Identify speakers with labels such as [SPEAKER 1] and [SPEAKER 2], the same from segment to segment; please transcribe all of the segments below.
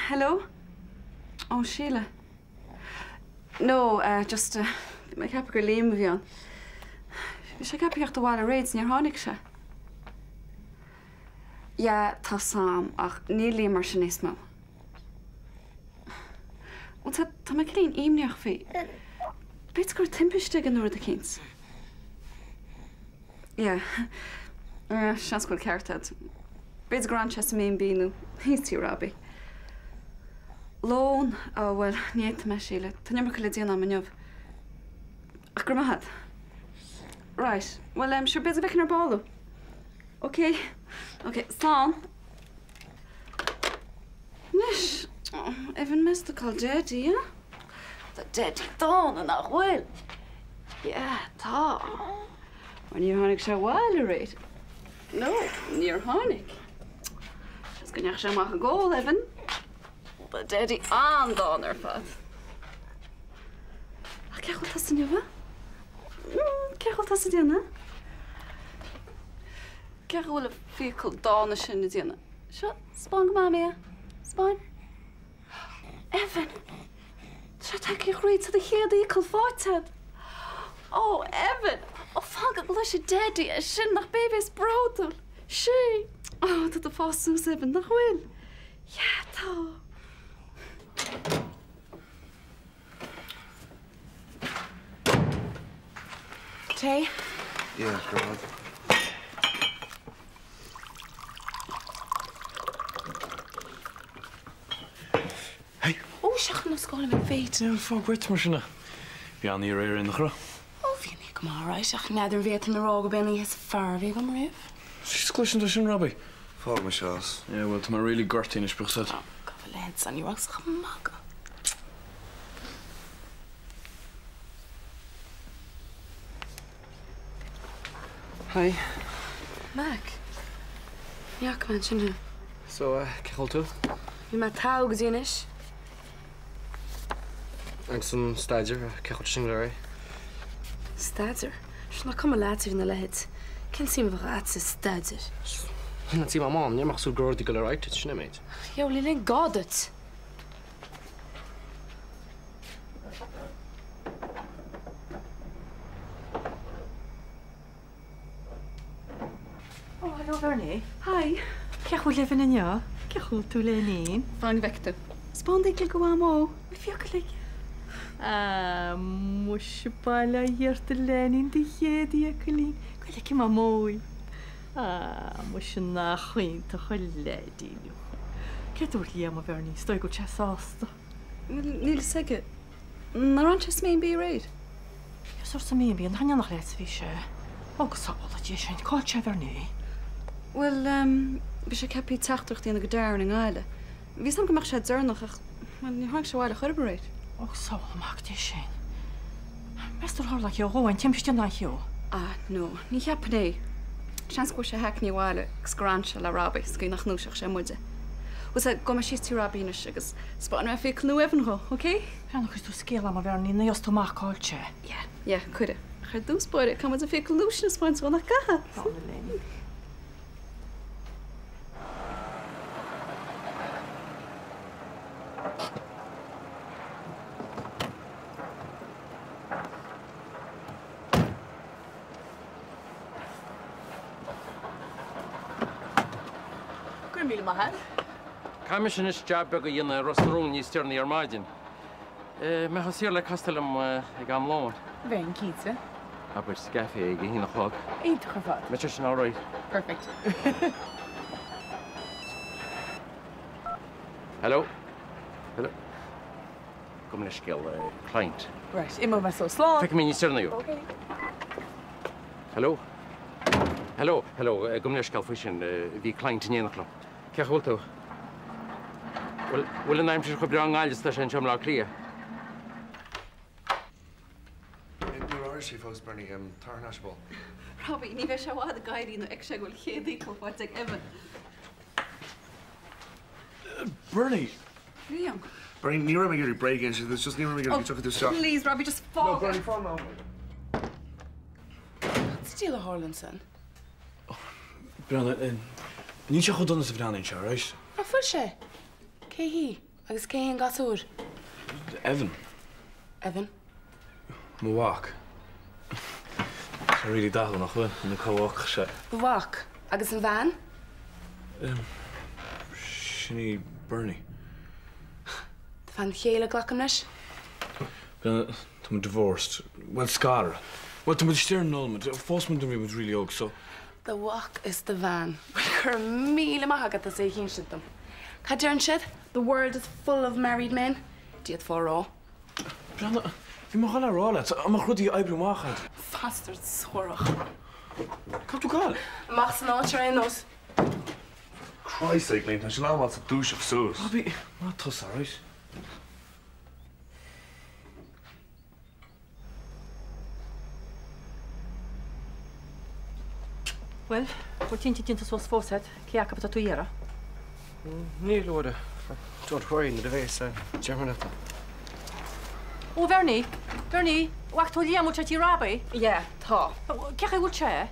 [SPEAKER 1] Hello? Ó, Síle. No, eh, just, eh, bhí mé ag ceapadh gur Liam a bhí ann. Bhí sé ceaptha theacht abhaile aréir is níor tháinig sé. Yeah, tá 's a'm, ach níl Liam mar sin níos mó. Bhuel, tá, tá mé cineál imníoch faoi. B'fhéidir go raibh timpiste aige nó rud eicínt. Yeah. Yeah, seans go bhfuil ceart agat. B'fhéidir gur fhan sé sa mB&B nó thíos tí Robbie. Lón? Oh, bhuel, ní fhéadfaidh mé, Síle. Tá an iomarca le déanamh agam inniu. Ach go raibh maith agat. Right. Bhuel, em, sure, b'fhéidir go bhfeicfinn ar ball thú. Ok. Ok, slán. Anois, oh, Evan, meas tú cá bhfuil Daddy, eh? Tá Daddy dána, nach bhfuil? Yeah, tá. Mar níor tháinig sé abhaile aréir. No, níor tháinig. Seans go ndeachaigh sé amach ag ól, Evan. Tá Daddy an-dána ar fad. Ach cén chaoi a bhfuil tusa inniu, eh? Cén chaoi a bhfuil tusa ag déanamh? Cén chaoi a bhfuil an fiacail dána sin ag déanamh? Seo, 'spáin do Mhamaí é. 'Spáin. Evan! Tá sé tagtha a chroí, tá do chéad fhiacail faighte agat. Ó, Evan! Ó, fan go gcloisfidh Daddy é sin, nach b'é a bheas bródúil. Sé! Ó, tá tú ag fás suas, Evan, nach bhfuil? Yeah, tá.
[SPEAKER 2] Tae?
[SPEAKER 3] Yeah, go raibh.
[SPEAKER 2] Hey! Ó, seachain an scáil mé féit.
[SPEAKER 4] Níl fág uait mar sin é. Bhí an-oíche aréir nach raibh?
[SPEAKER 2] Ó, bhí an oíche go maith alright, ach n'fheadar an bhféadfainn a rá gurb é an oíche is fearr a bhí agam riamh.
[SPEAKER 4] Jeez, cloiseann tú sin, Robbie?
[SPEAKER 3] Fág mise as.
[SPEAKER 4] Yeah, bhuel, tá mé really gortaithe anois, bíodh 's agat.
[SPEAKER 2] Ó, gabh i leith ansan, ní raibh ach ag magadh.
[SPEAKER 5] Hi.
[SPEAKER 2] Mac. Ní fhaca mé ansin thú.
[SPEAKER 5] So, cén chaoi a bhfuil tú?
[SPEAKER 2] Bhí mé togha go dtí anois.
[SPEAKER 5] Agus an staidéar, cén chaoi a bhfuil sé sin ag dul ar aghaidh?
[SPEAKER 2] Staidéar? Sin nach cuma leat faoina leithéid. Cén suim a bheadh agatsa i staidéar?
[SPEAKER 5] Níl suim agam ann, níl mé ach ag súil go raibh rudaí ag dul ar aghaidh duit, sin é an méid.
[SPEAKER 2] Yo, níl aon gá duit.
[SPEAKER 6] Ó, hello Bernie.
[SPEAKER 1] Hi.
[SPEAKER 6] Cén chaoi a bhfuil Evan inniu? Cén chaoi a bhfuil tú le iníon?
[SPEAKER 1] Fan go bhfeicfidh tú. 'Spáin d'fhiacail do Mhamó. An fiacail aige.
[SPEAKER 6] Ah, muise bail ó Dhia ort a leainín do chéad fhiacailín. Go bhfeice Mamó í. Ah, muise nach iontach an leaid í. Céard a dúirt Liam a Bhernie? Is dóigh go bhfuil sé sásta.
[SPEAKER 1] Bhuel, níl fhios aige. Nár fhan sé sa mB&B aréir?
[SPEAKER 6] Cén sórt sa mB&B? Nach in éineacht leat a bhí sé? Ó, go sábhála Dia sinn, cá bhfuil sé a Bhernie?
[SPEAKER 1] Bhuel, bhí sé ceaptha teachtaireacht a dhéanamh go Darren i nGaillimh. Bhí fhios agam go mbeadh sé deireanach ach, bhuel, níor tháinig sé abhaile chor ar bith aréir.
[SPEAKER 6] Ó, go sábhála Mac Dé sinn. Meas tú ar tharla cheo dhó aon timpiste ná cheo?
[SPEAKER 1] Ah, no, ní cheapfainn é. Seans go bhfuair sé hackney abhaile agus gur fhan sé le Robbie sa gcaoi nach ndúiseodh sé muide. Bhuel, sea, gabhfaidh mé síos tí Robbie anois agus 'spáinfidh mé fiacail nua Evan dhó, ok?
[SPEAKER 6] Breathnaigh, cuirfidh tú scéala orm a Bhernie, nuair a gheobhas tú amach cá bhfuil sé.
[SPEAKER 1] Yeah, yeah, cuirfidh. Ach ar dtús báire, caithfidh muid an fiacail nua sin a 'spáint dhó, nach gcaithfidh?
[SPEAKER 6] Dána linn.
[SPEAKER 7] Go raibh míle maith a't.
[SPEAKER 8] Caithfidh mise anois jab beag a dhéanamh i Ros na Rún níos deireanaí ar maidin. Mbeifeá saor le castáil liom ag am lóin?
[SPEAKER 7] Bheinn, cinnte.
[SPEAKER 8] Abair sa gcaife ag a haon a chlog.
[SPEAKER 7] Iontach ar fad.
[SPEAKER 8] Mbeidh sé sin alright?
[SPEAKER 7] Perfect.
[SPEAKER 8] Hello? Hello? Gabh mo leithscéal, client.
[SPEAKER 7] Right, imeoidh mé so. Slán!
[SPEAKER 8] Feicfidh mé níos deireanaí thú.
[SPEAKER 7] Ok.
[SPEAKER 8] Hello? Hello, hello, gabh mo leithscéal faoi sin, bhí client in éineacht liom. Cén chaoi a bhfuil tú? Bhfuil, bhfuil an aimsir chomh breá i nGaillimh is atá sé anseo i mBleá Cliath?
[SPEAKER 3] Níor éirigh sí fós, Bernie. Tar thar n-ais ar ball.
[SPEAKER 1] Robbie, ní bheidh sé i bhfad ag éirí nuair a fheicfidh sé go bhfuil a chéad fhiacail faighte ag Evan.
[SPEAKER 4] Bernie!
[SPEAKER 1] Liam.
[SPEAKER 3] Bernie, ní raibh mé ag iarraidh bréag a insint duit, just ní raibh mé ag iarraidh go dtiocfadh tú isteach.
[SPEAKER 1] Oh, please, Robbie, just fág é.
[SPEAKER 3] No, Bernie, fán am.
[SPEAKER 2] Cad sa diabhal a tharla ansan?
[SPEAKER 4] Breathnaigh, níl sé chomh dona is a bhreathnaíonn sé, alright?
[SPEAKER 2] An bhfuil sé? Cé hí? Agus cé hé an gasúr?
[SPEAKER 4] Evan.
[SPEAKER 2] Evan?
[SPEAKER 4] Mo mhac. Tá sé really dathúil, nach bhfuil? Ina comhfhocal sé.
[SPEAKER 2] Do mhac. Agus an bhean?
[SPEAKER 4] Sin í Bernie.
[SPEAKER 2] Do bhean chéile, glacaim leis?
[SPEAKER 4] Bhuel, tá muid divorced. Bhuel, scartha. Bhuel, tá muid istigh ar annulment. Phós muid nuair a bhí muid really óg, so.
[SPEAKER 2] Do mhac is do bhean. Bhuel, go raibh míle maith agat as é a hinsint dom. Cad deireann siad? The world is full of married men. D'fhéadfá a rá.
[SPEAKER 4] Breathnaigh, bhí mé ag dul a rá leat, an mbeadh rudaí ag oibriú amach a'd?
[SPEAKER 2] Bastard suarach.
[SPEAKER 4] Cá bhfuil tú ag gabháil?
[SPEAKER 2] Amach as an áit ar aon nós.
[SPEAKER 3] Christ sake, Liam, tá sé in am a'dsa dúiseacht suas.
[SPEAKER 4] Robbie, ná tusa, alright?
[SPEAKER 6] Bhuel, bhfuil t'intinn déanta suas fós a'd cé acu atá tú a iarraidh?
[SPEAKER 5] Níl, a Mháire. Don't worry, nuair a bheas, déarfaidh mé leat é.
[SPEAKER 6] Ó, a Bhernie! Bernie! Bhfaca tú Liam, bhfuil sé tí Robbie?
[SPEAKER 1] Yeah, tá.
[SPEAKER 6] Cén chaoi a bhfuil sé?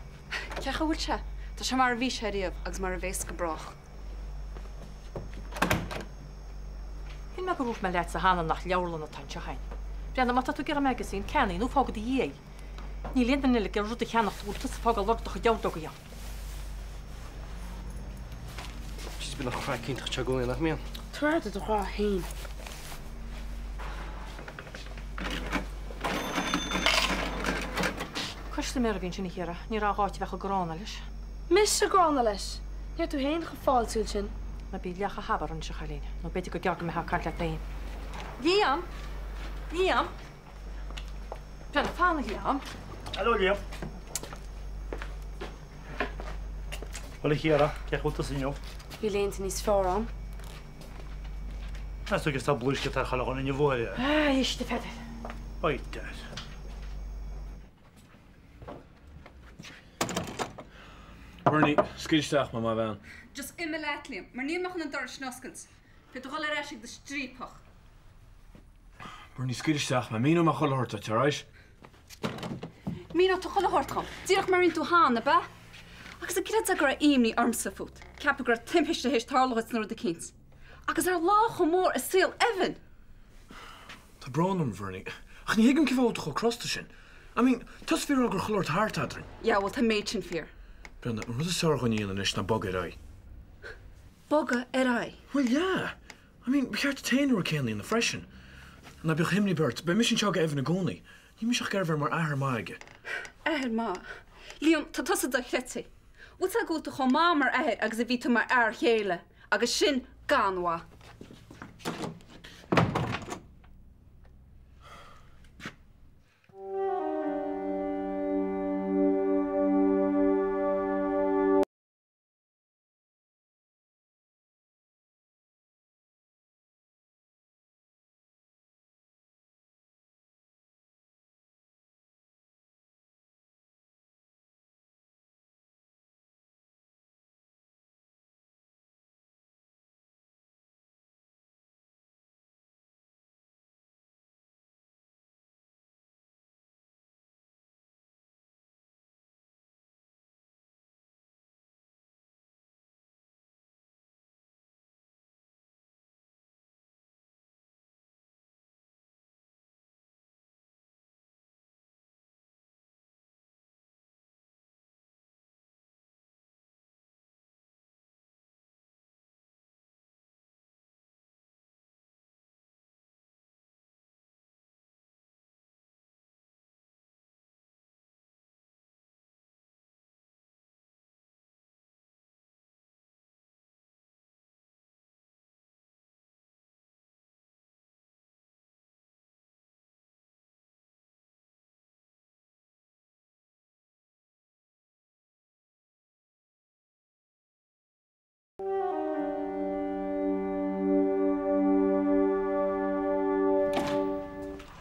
[SPEAKER 1] Cén chaoi a bhfuil sé? Tá sé mar a bhí sé riamh agus mar a bhéas go brách.
[SPEAKER 6] Shíl mé gur dhúirt mé leatsa cheana nach leabharlann atá anseo a'inn. Breathnaigh, má tá tú ag iarraidh magazine, ceannaigh nó fág i do dhiaidh é. Níl aon duine eile ag iarraidh rud a cheannacht a bhfuil tusa ag fágáil lorg do chuid ordógaí ann.
[SPEAKER 5] Jeez, bíonn an chraic iontach anseo i gcónaí, nach mbíonn?
[SPEAKER 2] Tabhair aire do do ghrá féin.
[SPEAKER 6] Custaiméir a bhí ansin a Chiara, ní raibh a dhath a bheadh gránna leis.
[SPEAKER 2] Mise gránna leis! Ní raibh tú féin chomh fáiltiúil sin.
[SPEAKER 6] Ná bí leath chomh habar anois a chailín, nó b'fhéidir gur gearr go mbeifeá ag caint leat féin. Liam! Liam! Breathnaigh, fan a Liam!
[SPEAKER 9] Hello Liam. Bhuel a Chiara, cén chaoi a bhfuil tusa inniu?
[SPEAKER 2] Bhí laethanta níos fearr ann.
[SPEAKER 9] Meas tú cé tá blaoisc atá ar chuile dhuine inniu a Mháire?
[SPEAKER 6] Ah, éist a Pheadair.
[SPEAKER 9] Oi, Dad.
[SPEAKER 4] Bernie, scaoil isteach mé, má bhean.
[SPEAKER 1] Just imigh leat, Liam, mar níl mé chun an doras sin a oscailt. Beidh tú ag dul ar ais ag do striapach.
[SPEAKER 4] Bernie, scaoil isteach mé. Míneoidh mé chuile shórt duit, alright?
[SPEAKER 1] Míneoidh tú chuile shórt dhom. Díreach mar a rinne tú cheana, ab ea? Agus an gcreidfeá go raibh imní ormsa fút? Ceapadh go raibh timpiste théis tarlú dhuit nó rud eicínt. Agus ar lá chomh mór i saol Evan!
[SPEAKER 4] Tá brón orm, Bhernie, ach ní thuigim cén fáth a bhfuil tú chomh crosta sin. I mean, tusa a bhí ag rá go raibh chuile shórt thart eadrainn.
[SPEAKER 1] Yeah, bhuel, tá an méid sin fíor.
[SPEAKER 4] Breathnaigh, an rud is fearr dhúinn a dhéanamh anois ná bogadh ar aghaidh.
[SPEAKER 1] Bogadh ar aghaidh?
[SPEAKER 4] Bhuel, yeah. I mean, ba cheart duit féin an rud céanna a dhéanamh freisin. Ná bíodh imní ar bith ort, beidh mise anseo ag Evan i gcónaí. Níl mise ach ag iarraidh bheith mar athair maith aige.
[SPEAKER 1] Athair maith? Liam, tá tusa dochreidte. Bhfuil 's agat go bhfuil tú chomh maith mar athair agus a bhí tú mar fhear chéile, agus sin gan mhaith.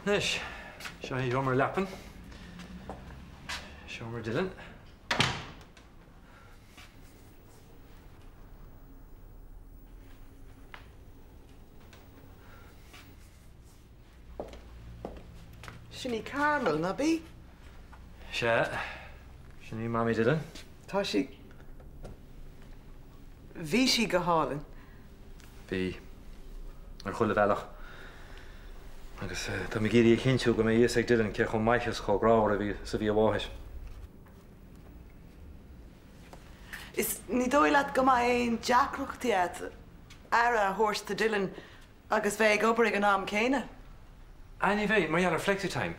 [SPEAKER 5] Anois, seo é seomra leapan. Seomra Dylan.
[SPEAKER 10] Sin í Carmel, ná bí?
[SPEAKER 5] Sea, sin í Mamaí Dylan.
[SPEAKER 10] Tá sí. Bhí sí go hálainn.
[SPEAKER 5] Bhí.
[SPEAKER 11] Ar chuile bhealach. Agus táim ag iarraidh a chinntiú go mbeidh a fhios ag Dylan cé chomh maith is chomh grámhar a bhí is a bhí a mháthair.
[SPEAKER 10] Is ní dóigh leat go mbeidh aon deacrachtaí agat aire a thabhairt do Dylan agus bheith ag obair ag an am céanna?
[SPEAKER 11] Ah, ní bheidh, mar gheall ar flexitime.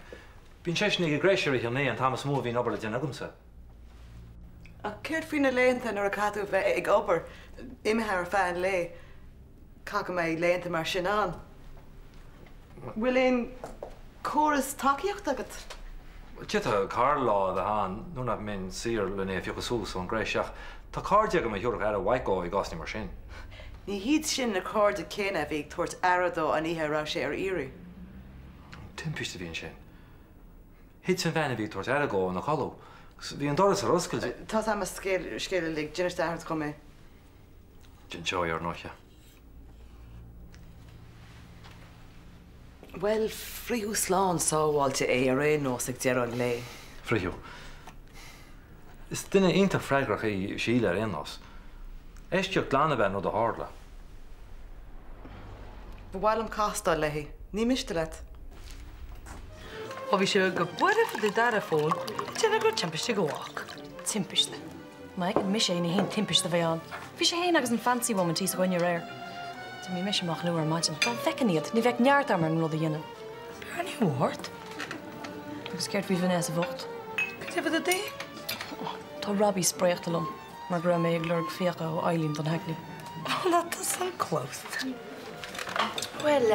[SPEAKER 11] Bíonn seisean ag an gcreis i rith an lae, an t-am is mó a bhíonn obair le déanamh agamsa.
[SPEAKER 10] Ach céard faoi na laethanta nuair a chaithfidh tú bheith ag obair, imithe ar feadh an lae? Caithfidh go mbeidh laethanta mar sin ann. Bhfuil aon chóras tacaíochta agat?
[SPEAKER 11] D'fhéadfadh corrlá a bheith ann nuair nach mbeinn saor len é a phiocadh suas ón gcreis ach tá cairde agam a thabharfadh aire mhaith dhó i gcásanna mar sin.
[SPEAKER 10] Ní hiad sin na cairde céanna a bhí ag tabhairt aire dó an oíche a raibh sé ar iarraidh.
[SPEAKER 11] Timpiste a bhí ansin. Thit an bhean a bhí ag tabhairt aire dhó ina codladh agus bhí an doras ar oscailt.
[SPEAKER 10] Tá's a'm an scéal uilig, d'inis d'athair dhom é.
[SPEAKER 11] D'inseoidh ar ndóiche.
[SPEAKER 10] Bhuel, frítheadh slán sábháilte é ar aon nós ag deireadh an lae.
[SPEAKER 11] Frítheadh. Is duine iontach freagrach í Síle ar aon nós. Eisceacht glan ab ea an rud a tharla.
[SPEAKER 10] Ba mhaith liom castáil léi. Ní miste leat.
[SPEAKER 12] Ó bhí sé go buartha fá dtaobh dara fón, déarfá go raibh timpiste ag a mhac.
[SPEAKER 13] Timpiste. Má fheiceann mise é ní haon timpiste a bheidh ann. Bhí sé fhéin agus an fancy woman thíos againne aréir. D'imigh mise amach luath ar maidin. Dá bhfeicfinn iad, ní bheadh neart agam ar an rud a dhéanamh.
[SPEAKER 12] Bernie Ward?
[SPEAKER 13] Agus céard faoi Vanessa bhocht?
[SPEAKER 12] Cad é fá dtaobh di?
[SPEAKER 13] Tá Robbie spréachta liom mar go raibh mé ag lorg fiacha ó Eileen don Hackney.
[SPEAKER 12] Ó, ná tusa an clós. Bhuel,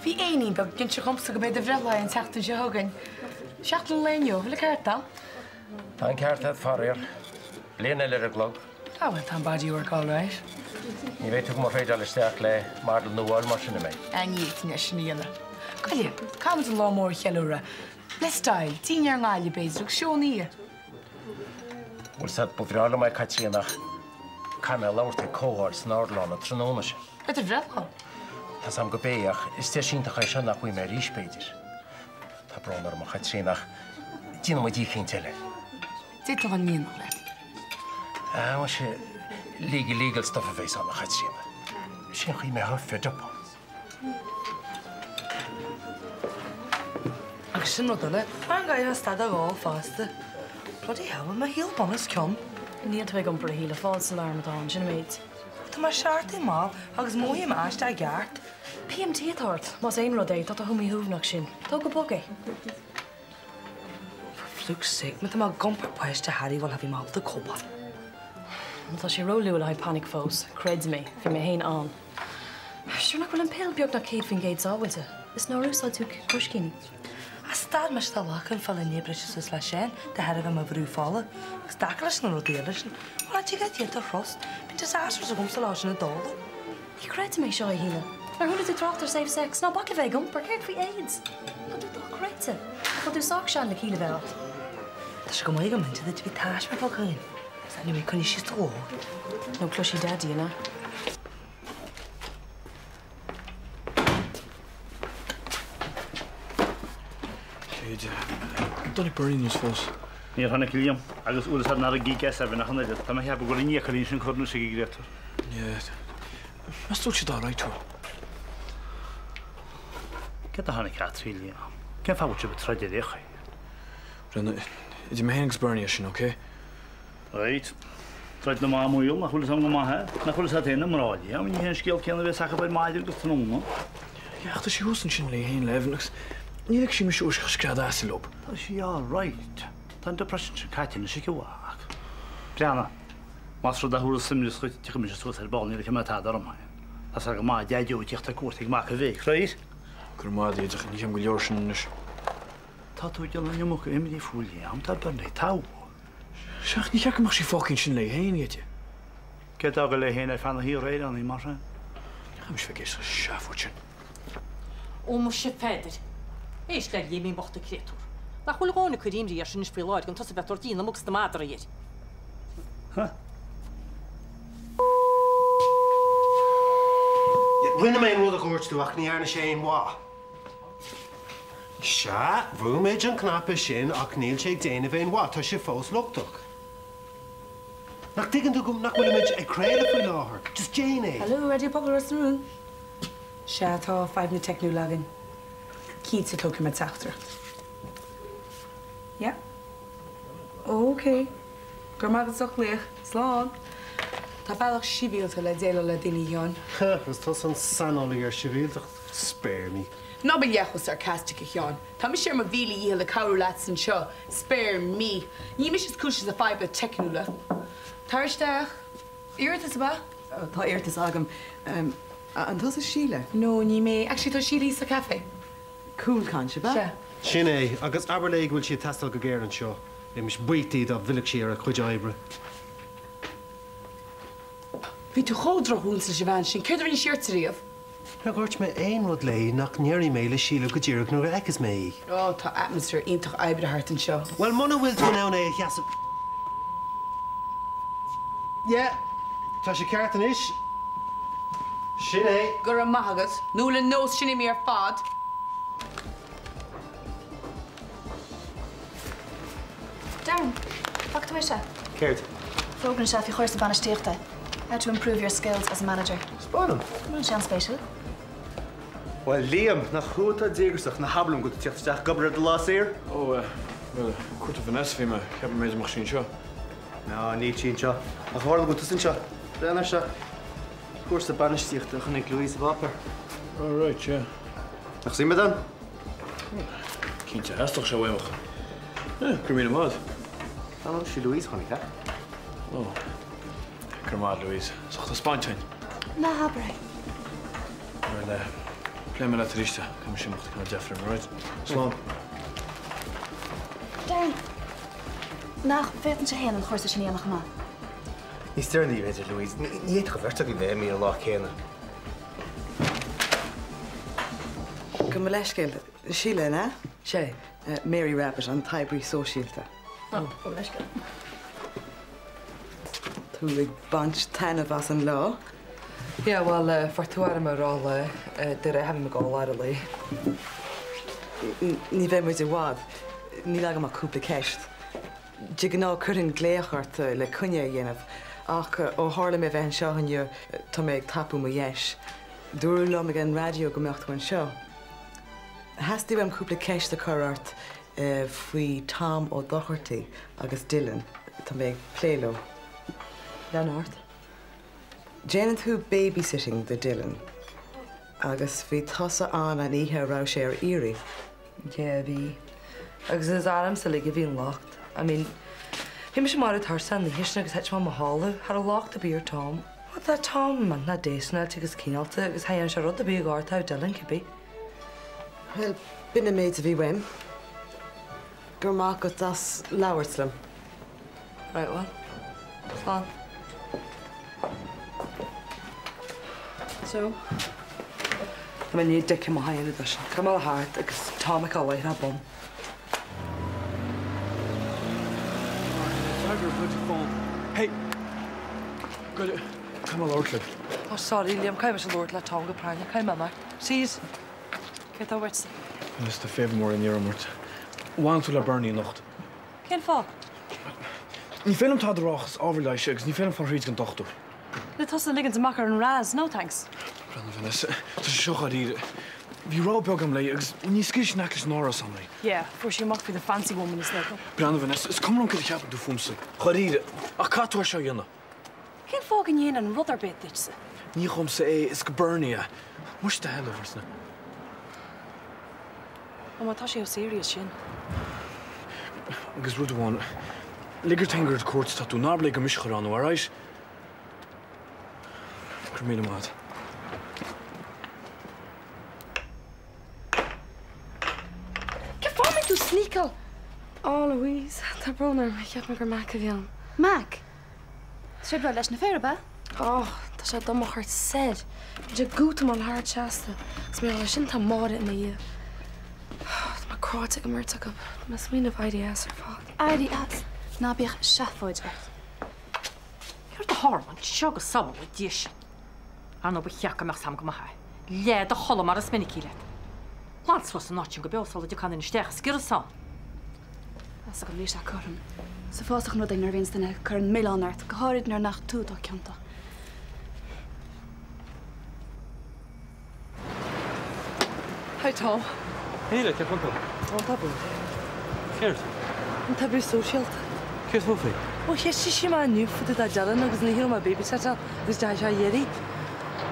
[SPEAKER 12] bhí éinín beag ag inse dhomsa go mb'é do bhreithlá é an tseachtain seo chugainn. Seachtain an lae inniu, bhfuil an ceart a'm?
[SPEAKER 8] Tá an ceart agat, faraor. Bliain eile ar an gclog.
[SPEAKER 12] Ah bhuel, tá an body work all right.
[SPEAKER 8] Ní bheidh tú go mo thradeáil isteach le model nua a fháil mar sin, an mbeidh?
[SPEAKER 7] Ah, ní fhéadfainn é sin a dhéanamh. Gabh i leith, caithfimid an lá mór a cheiliúradh. Le style, dinnéar i nGaillimh, b'fhéidir, agus seó ina dhiaidh.
[SPEAKER 8] Bhfuil 's a'd, ba bhreá liom é, a Chaitríona, ach caithfidh mé labhairt ag comhdháil san Ardlann an tráthnóna sin.
[SPEAKER 7] Ar do bhreithlá?
[SPEAKER 8] Tá's a'm go bé, ach is deis iontach é seo nach bhfaighidh mé arís, b'fhéidir. Tá brón orm, a Chaitríona, ach déanfaidh muid oíche eicínt eile.
[SPEAKER 7] D'fhéadfainn dhul in éineacht leat.
[SPEAKER 8] Ah, muise, legal legal stuff a bheas ann, a Chaitríona. Sin an chaoi a mbeifeá fed up ann.
[SPEAKER 12] Agus sin rud eile, mar an gcaithfeá stad a dh'ól fosta. Bloody hell, bhfuil mo shaol bun os cionn.
[SPEAKER 13] Níl tú ag iompar a Shíle, false alarm atá ann, sin an méid.
[SPEAKER 12] Tá mé seartaithe mall agus mothaím aisteach i gceart.
[SPEAKER 13] PMT atá ort, más aon rud é, tá tú chomh míshuaimhneach sin. Tóg go bog é.
[SPEAKER 12] For fluke's sake, má tá mé ag iompar páiste Harry bhuel bhí mé ábalta cóipeáil.
[SPEAKER 13] Tá sé ró-luath le haghaidh panic fós, creid mé, bhí mé féin ann. Sure nach bhfuil an pill beagnach 100% sábháilte, is nár úsáid tú crúiscíní?
[SPEAKER 12] Ach stad mise de ghlacadh an phiolla i ndiaidh briseadh suas le Seán de thairbhe mo bhrú fola, agus dtaca leis na rudaí eile sin, bhuel ach tig leat iad a thrust, bíonn disasters agamsa leo sin i dtólamh.
[SPEAKER 13] Ní chreidim é seo, a Shíle. Nár chuala tú trácht ar safe sex? Ná bac le bheith ag iompar, céard faoi AIDS? Tá tú dochreidte. Tá tú sách sean le ciall a bheith agat.
[SPEAKER 12] Tá sé go maith agam inti duit, bhí taisme fágtha againn. Is anyway, coinnigh síos do ghlór.
[SPEAKER 13] Nó cloisfidh Daidí, an ea?
[SPEAKER 4] Céide. An dtáinig Bernie anuas fós?
[SPEAKER 9] Níor tháinig Liam, agus bhfuil fhios a'd nár ag íoc as Evan ach an oiread. Tá mé a cheapadh go bhfuil an fhiacail sin curtha anuas ag an gcréatúr.
[SPEAKER 4] Yeah. Meas tú bhfuil siad alright tú?
[SPEAKER 9] Céard a tháinig eatarthu, Liam? Cén fáth a bhfuil sibh ag troid ar aon chaoi?
[SPEAKER 4] Brendan, idir mé féin agus Bernie é sin, okay?
[SPEAKER 9] Right. Troid na mban maol, nach bhfuil fhios a'm go maith é. Nach bhfuil fhios a'd féin na mná, Liam, ní hé an scéal céanna a bheas acu ar maidin agus tráthnóna.
[SPEAKER 4] Yeah, ach tá sí thuas ansin léi féin le Evan agus ní fheicfidh sí mise uair scread asail leo.
[SPEAKER 9] Tá sí all right. Tá an depression sin caite anois aici, a mhac. Breathnaigh. Más rud é thabharfas imreas dhuit, tiocfaidh mise suas ar ball, ní fheicfidh mé tada orm féin. Tá sé go maith Daideo ag tíocht ar cuairt ag mac a mhic, right?
[SPEAKER 4] Go raibh maith agat, ach ní cheapaim gur leor sin anois.
[SPEAKER 9] Tá tú ag déanamh an iomarca imní faoi Liam, tá Bernie togha.
[SPEAKER 4] Sea, ach ní cheart go mbeadh sí fágtha ansin léi féin, a Dhaidí.
[SPEAKER 9] Cé d'fhágadh léi féin ar feadh na hoíche aréir ann í, mar sin?
[SPEAKER 4] Ní chaithfidh mise bheith ag éisteacht leis an seafóid sin.
[SPEAKER 6] Ó muise a Pheadair. Éist le Liaimín bocht an créatúr. Nach bhfuil a dhóthain ag cur imní air sin anois faoi láthair gan tusa bheith ag tabhairt díon na muc 's na madraí air.
[SPEAKER 9] Huh.
[SPEAKER 14] Rinne mé an rud a dhúirt tú ach ní dhearna sé aon mhaith. Sea, bhrúigh muid an cnaipe sin ach níl sé ag déanamh aon mhaith, tá sé fós lochtach. Nach dtuigeann tú go nach bhfuilimid ag craoladh faoi láthair? Just déan é!
[SPEAKER 12] Hello, Raidió Pobail Ros na Rún.
[SPEAKER 7] Sea, tá fadhbanna teicniúla againn. Cinnte, tógfaidh mé teachtaireacht. Yeah. Ok. Go raibh maith agat as ucht glaoch. Slán. Tá bealach sibhialta le déileáil le daoine, a Sheáin.
[SPEAKER 14] Ha, is tusa an saineolaí ar shibhialtacht. Spare me.
[SPEAKER 7] Ná bí chomh sarcastic, a Sheáin. Tá mise ar mo mhíle dhícheall ag cabhrú leatsa anseo. Spare me. Ní mise is cúis leis na fadhbanna teicniúla. Tar isteach. Iarratas, ab ea?
[SPEAKER 10] Tá iarratas agam. An tusa Síle?
[SPEAKER 7] No, ní mé. Actually, tá Síle thíos sa café.
[SPEAKER 10] Cúl caint, ab ea?
[SPEAKER 7] Sea.
[SPEAKER 14] Sin é, agus abair léi go bhfuil sí ag teastáil go géar anseo. Bheimis buíoch di dá bhfillfeadh sí ar a cuid oibre.
[SPEAKER 7] Bhí tú chomh drochmhúinte leis an bhean sin. Céard a rinne sí ort ariamh?
[SPEAKER 14] Níor dhúirt mé aon rud léi nach ndéarfaidh mé le Síle go díreach nuair a fheicfeas mé í.
[SPEAKER 7] Ó, tá atmaisféar iontach oibre thart anseo.
[SPEAKER 14] Bhuel, muna bhfuil tú in ann é a sheasamh. Yeah, tá sé ceart anois. Sin é.
[SPEAKER 7] Go raibh maith agat. Nó le nós sin imithe ar fad.
[SPEAKER 13] Darren, bhfaca tú é seo?
[SPEAKER 5] Céard?
[SPEAKER 13] Fógra anseo faoi chúrsa bainistíochta. How to improve your skills as a manager.
[SPEAKER 5] Spáin dom.
[SPEAKER 13] An bhfuil sé an-spéisiúil?
[SPEAKER 5] Bhuel, Liam, nach thú atá díograiseach, ná habair liom go bhfuil tú ag teacht isteach ag obair ar do lá saor?
[SPEAKER 4] Ó, bhuel, ag cuartú Vanessa a bhí mé. Cheap mé b'fhéidir go mbeadh sí anseo.
[SPEAKER 5] Ná, níl sí anseo. Ach tharla go bhfuil tusa anseo. Breathnaigh air seo. Cúrsa bainistíochta a chonaic Louise sa bpáipéar.
[SPEAKER 4] Oh, right, yeah.
[SPEAKER 5] Nach suim agat ann?
[SPEAKER 4] Cinnte, theastódh sé uaim ach. Eh, go raibh míle maith agat.
[SPEAKER 5] Tá nó sí Louise chonaic, eh?
[SPEAKER 4] Ó. Go raibh maith agat, Louise. As ucht an thaispeáint sin.
[SPEAKER 1] Ná habair é.
[SPEAKER 4] Bhuel, eh, pléifidh mé leat arís é. Caithfidh mise imeacht, tá deifir orm, alright? Slán.
[SPEAKER 1] Darren, nach bhféadfainnse féin an cúrsa sin a dhéanamh chomh maith?
[SPEAKER 5] Níos deireanaí, b'fhéidir, Louise. Ní fhéadfadh an bheirt againn bheith imithe an lá céanna.
[SPEAKER 10] Gabh mo leithscéal. Síle, an ea?
[SPEAKER 7] Sé.
[SPEAKER 10] Mary Rabbitte, an t-oibrí sóisialta.
[SPEAKER 13] Ó, gabh mo leithscéal.
[SPEAKER 10] Tú ag baint taitneamh as an lá?
[SPEAKER 15] Yeah, bhuel, fuair tú orm ar lá, de réir mo gol ar a lae.
[SPEAKER 10] Ní bheidh muid i bhfad. Níl agam ach cúpla ceist. De ghnáth cuirfinn glaoch ort le coinne a dhéanamh, ach ó tharla mé bheith anseo inniu tá mé ag tapú mo dheis. Dúradh liom ag an raidió go mbeadh tú anseo. Theastaigh uaim cúpla ceist a chur ort faoi Tom Ó Dochartaigh agus Dylan. Tá mé ag plé leo.
[SPEAKER 15] Lean ort.
[SPEAKER 10] Déanann tú babysitting do Dylan agus bhí tusa ann an oíche a raibh sé ar iarraidh.
[SPEAKER 15] Yeah, bhí. Agus is ormsa uilig a bhí an locht. I mean, bhí mise marbh tuirseach an oíche sin agus thit mé i mo chodladh. Cha raibh locht ar bith ar Tom. Bhuel, tá Tom millteanach déisneáilte agus cineálta agus cha dhéanfaidh sé rud ar bith a ghortódh Dylan cibé.
[SPEAKER 10] Bhuel, b'in an méid a bhí uaim. Go raibh maith agat as labhairt liom.
[SPEAKER 15] Right, well. Slán.
[SPEAKER 1] So?
[SPEAKER 15] Tá mé i ndiaidh dicthe maith a dhéanamh dó sin. Caithfidh mé a dhul thart agus Tom a fheiceáil láithreach bonn.
[SPEAKER 4] Freagra bloody phone. Hey! Goile, caithfidh mé labhairt leat.
[SPEAKER 15] Oh, sorry, Liam, caithfidh mise labhairt le Tom go práinneach. Caithfidh mé imeacht. Seas!
[SPEAKER 13] Céard atá uait?
[SPEAKER 4] Anois tá favor mór á iarraidh ort. An bhfanann tú le Bernie anocht.
[SPEAKER 13] Cén fáth?
[SPEAKER 4] Ní féidir liom tada a rá ach is ábhar leighis é agus ní féidir liom fáil thríd ag an dochtúir.
[SPEAKER 13] Le tusa a ligint amach ar an Raz, no thanks.
[SPEAKER 4] Breathnaigh Vanessa, tá sé seo dháiríre. Bhí rá beag agam léi agus ní scaoilfidh sí in aice leis an árasán í.
[SPEAKER 13] Yeah, fuair sí amach faoi the fancy woman is dócha.
[SPEAKER 4] Breathnaigh Vanessa, is cuma liom cad a cheapann tú fúmsa, dháiríre, ach caithfidh tú é seo a dhéanamh.
[SPEAKER 13] Cén fáth go ndéanfainn rud ar bith duitse?
[SPEAKER 4] Ní dhomsa é, is go Bernie é. Muise the hell over.
[SPEAKER 13] Ó má tá sé chomh serious sin.
[SPEAKER 4] Agus rud amháin, lig ort féin gur ar cuairt atá tú, ná abair léi gur mise a chuir ann thú, alright? Go raibh míle maith agat.
[SPEAKER 13] Cén fáth a mbíonn tú ag sneakáil?
[SPEAKER 2] Ó, Louise, tá brón orm, cheap mé gur Mac a bhí ann.
[SPEAKER 1] Mac? Tá sé ag rá leis na fir, ab ea?
[SPEAKER 2] Ó, tá sé do mo chur soir. Bíonn sé ag útamáil thart seasta agus mar gheall air sin tá Máire i mo dhiaidh. Tá mé cráite ag an mbeirt acu. Tá mé ag smaoineamh éirí as ar fad.
[SPEAKER 1] Éirí as? Ná bíodh seafóid ort.
[SPEAKER 6] Céard a tharla anseo go sábhála Dia sinn? Ar ndóigh ba cheart go mbeadh 's a'm go maith é. Leag do chodladh mar is minic leat. Glan suas an áit sin go beo sula dtiocfaidh aon duine isteach is sciorradh ann.
[SPEAKER 1] Tá 's agam, níl sé cothrom. Is uafásach an rud é nuair a bhíonns duine ag cur an milleán ort, go háirid nuair nach tú atá ciontach.
[SPEAKER 15] Hi Tom.
[SPEAKER 11] Shíle, cén chaoi a bhfuil tú?
[SPEAKER 15] Ó, tá buailte.
[SPEAKER 11] Céard?
[SPEAKER 15] An t-oibrí sóisialta.
[SPEAKER 11] Céard fúithi?
[SPEAKER 15] Ó, cheistigh sí mé inniu fá dtaobh de Dylan agus an oíche a raibh mé ag babysitteáil agus deachaigh sé a iarraidh.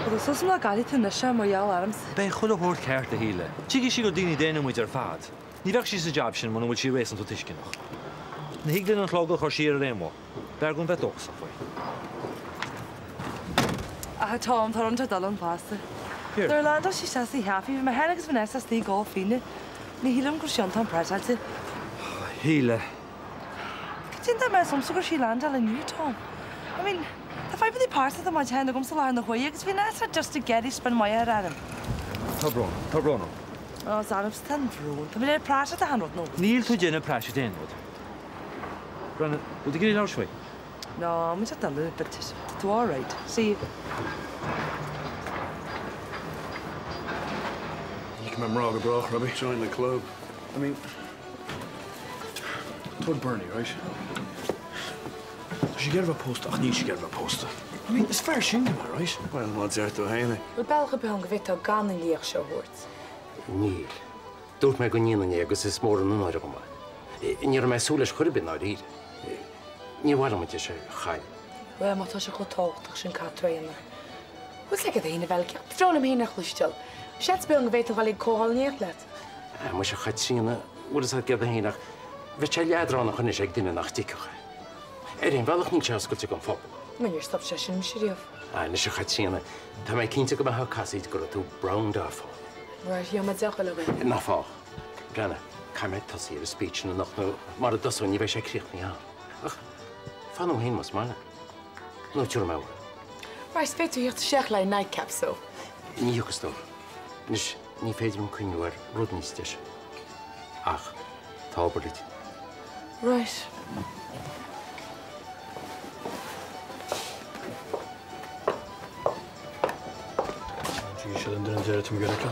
[SPEAKER 15] Bhuel, tá suas ná caillfidh tú anois é mar gheall ormsa.
[SPEAKER 11] Beidh chuile shórt ceart, a Shíle. Tuigfidh sí gur daoine daonna muid ar fad. Ní bheadh sí sa jab sin muna bhfuil sí réasúnta tuisceanach. Ní thig linn an clog a chur siar ar aon mhodh. B'fhearr dúinn bheith dóchasach faoi.
[SPEAKER 15] Ach a Tom, tá rud inteacht dul ann fosta.
[SPEAKER 11] Céard?
[SPEAKER 15] Nuair a landáil sí isteach sa chaife, bhí mé féin agus Vanessa istigh ag ól fíona. Ní shílim go raibh sí iontach impressed.
[SPEAKER 11] A Shíle.
[SPEAKER 15] Cad é an dóigh a mbeadh agamsa go raibh sí ag landáil inniu, Tom? I mean, tá fadhbanna pearsanta mar sin agamsa i láthair na huaire agus Vanessa just ag iarraidh spin maith a chur orm.
[SPEAKER 11] Tá brón, tá brón orm.
[SPEAKER 15] Ó, is ormsa atá an brón. Tá mé ag déanamh praiseach d'achan rud nó.
[SPEAKER 11] Níl tú ag déanamh praiseach d'aon rud. Brennan, bhfuil tú ag iarraidh labhairt faoi?
[SPEAKER 15] No, muid ag dul but tá tú alright. See you.
[SPEAKER 4] Ní mé mrá go brách, Robbie.
[SPEAKER 3] Join the club.
[SPEAKER 4] I mean, Todd Bernie, right? Tá sí ag iarraidh a bheith pósta ach níl sí ag iarraidh a bheith pósta. I mean, is fear sin mé, right?
[SPEAKER 3] Well, má deir tú féin é.
[SPEAKER 12] Bhfuil bealach ar bith ann go bhféadfá gan an léacht seo a thabhairt?
[SPEAKER 8] Níl. Dúirt mé go ndéanfainn é agus is mór an onóir dhom é. Ní raibh mé ag súil leis chor ar bith i ndáiríre. Níor mhaith liom an deis a chailleadh.
[SPEAKER 12] Bhuel, má tá sé chomh tábhachtach sin caithfidh tú é a dhéanamh. Bhfuil 's agat féin, a Bheilgeach, ba bhreá liom féin a chloisteáil. Seans beag go bhféadfainn dul ag comhdháil in éineacht leat.
[SPEAKER 8] Ah, muise a Chaitríona, bhfuil fhios agat céard é féin ach bheadh sé leadránach anois ag duine nach dtuigfeadh é. Ar aon bhealach níl sé oscailte don phobal.
[SPEAKER 12] Bhuel, níor stop sé sin mise riamh.
[SPEAKER 8] Ah, anois a Chaitríona, tá mé cinnte go mbeifeá ag casaoid go raibh tú browned off ann.
[SPEAKER 12] Right, gheobhaidh mé deoch eile againn.
[SPEAKER 8] Ná fág. Breathnaigh, caithfidh mé tosaí ar an speech sin anocht nó mara dtosóinn ní bheidh sé críochnaithe in am. Ach fan liom féin más maith leat. Nó tabharfaidh mé uaim.
[SPEAKER 12] Right, beidh tú theacht isteach le nightcap so.
[SPEAKER 8] Ní thiocfaidh a stór. Anois, ní féidir liom cuimhniú ar rud níos deise. Ach tá obair le déanamh.
[SPEAKER 12] Right.
[SPEAKER 4] Sin an duine deiridh tú ag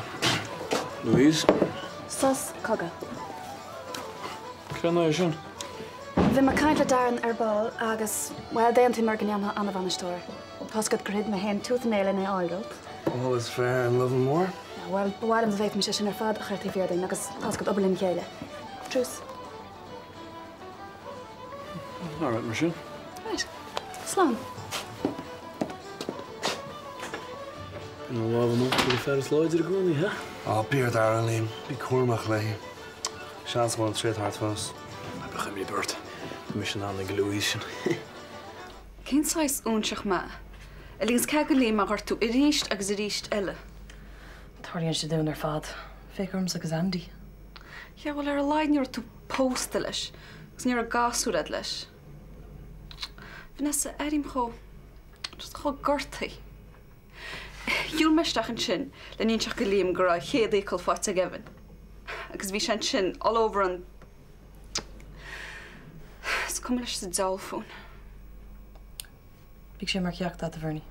[SPEAKER 4] Louise?
[SPEAKER 1] Sos cogaidh.
[SPEAKER 4] Cén é sin?
[SPEAKER 1] Bhí mé ag caint le Darren ar ball agus, bhuel, d'aontaíomar go ndéanfá an-bhainisteoir. Tá's agat gur throid mé féin tooth and nail lena fháil duit.
[SPEAKER 3] All is fair in love and war.
[SPEAKER 1] Bhuel, ba mhaith liom dá bhféadfaimis é sin ar fad a chur taobh thiar dínn agus tá's agat obair lena chéile. Truce.
[SPEAKER 4] All right, mar sin.
[SPEAKER 1] Right. Slán.
[SPEAKER 4] Bíonn an lámh in uachtar ag fear is láidre i gcónaí, ha?
[SPEAKER 3] Á, bí ar d'aire, Liam. Bí cúramach léi. Seans go bhfuil an troid thart fós.
[SPEAKER 4] Ná bíodh imní ort. Tá mise in ann ag Louise sin.
[SPEAKER 1] Cén saghas óinseach mé? A ligeanns cead do Liam mé a ghortú arís agus arís eile.
[SPEAKER 13] Tarlaíonn sé dúinn ar fad. Féach ormsa agus Andy.
[SPEAKER 1] Yeah, bhuel ar a laghad ní raibh tú pósta leis agus ní raibh gasúr agat leis. Vanessa, airím chomh, just chomh gortaithe. Shiúil mé isteach ansin lena inseacht do Liam go raibh a chéad fhiacail faighte ag Evan agus bhí sé ansin all over an, is cuma leis sa diabhal fúinn.
[SPEAKER 13] Bíodh sé mar cheacht agat, a Bhernie.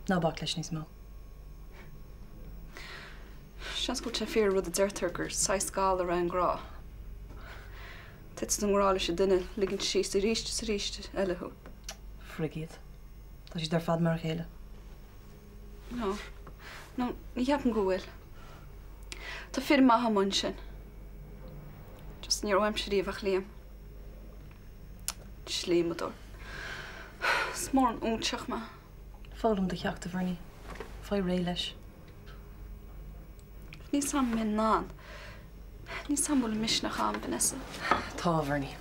[SPEAKER 13] Ná bac leis níos mó.
[SPEAKER 1] Seans go bhfuil sé fíor an rud a deirtear gur saghas galar é an grá. Titeann tú i ngrá leis an duine, ligeann síos arís is arís eile thú.
[SPEAKER 13] Frig iad. Tá siad ar fad mar a chéile.
[SPEAKER 1] No. No, ní cheapaim go bhfuil. Tá fir maithe amuigh ansin. Just ní raibh uaimse riamh ach Liam. Slíomadóir. Is mór an óinseach mé.
[SPEAKER 13] Foghlaim do cheacht, a Bhernie. Faigh réidh leis.
[SPEAKER 1] Níl 's a'm an mbeinn in ann. Níl 's a'm an bhfuil an misneach a'm, Vanessa.
[SPEAKER 13] Tá, a Bhernie.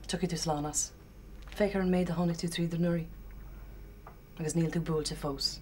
[SPEAKER 13] Tiocfaidh tú slán as. Féach ar an méid a tháinig tú tríd anuraidh. Agus níl tú buailte fós.